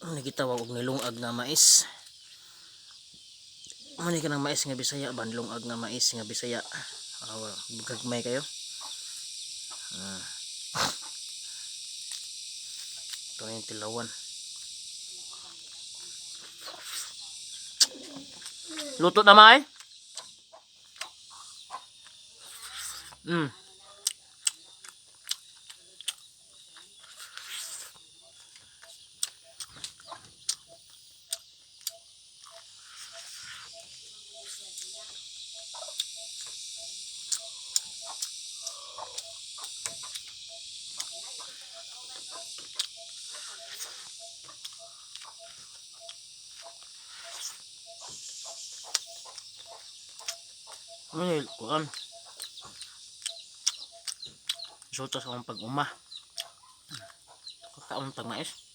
Ano gitawag og nilungag nga mais. Ano ni kanang mais nga Bisaya ba? Nilungag nga mais nga Bisaya. Ah, gagmay kayo. Ito na yung tilawan. Luto na, May? Ano yung kuan? Resulta sa akong pag-uma. Kakaon tag mais.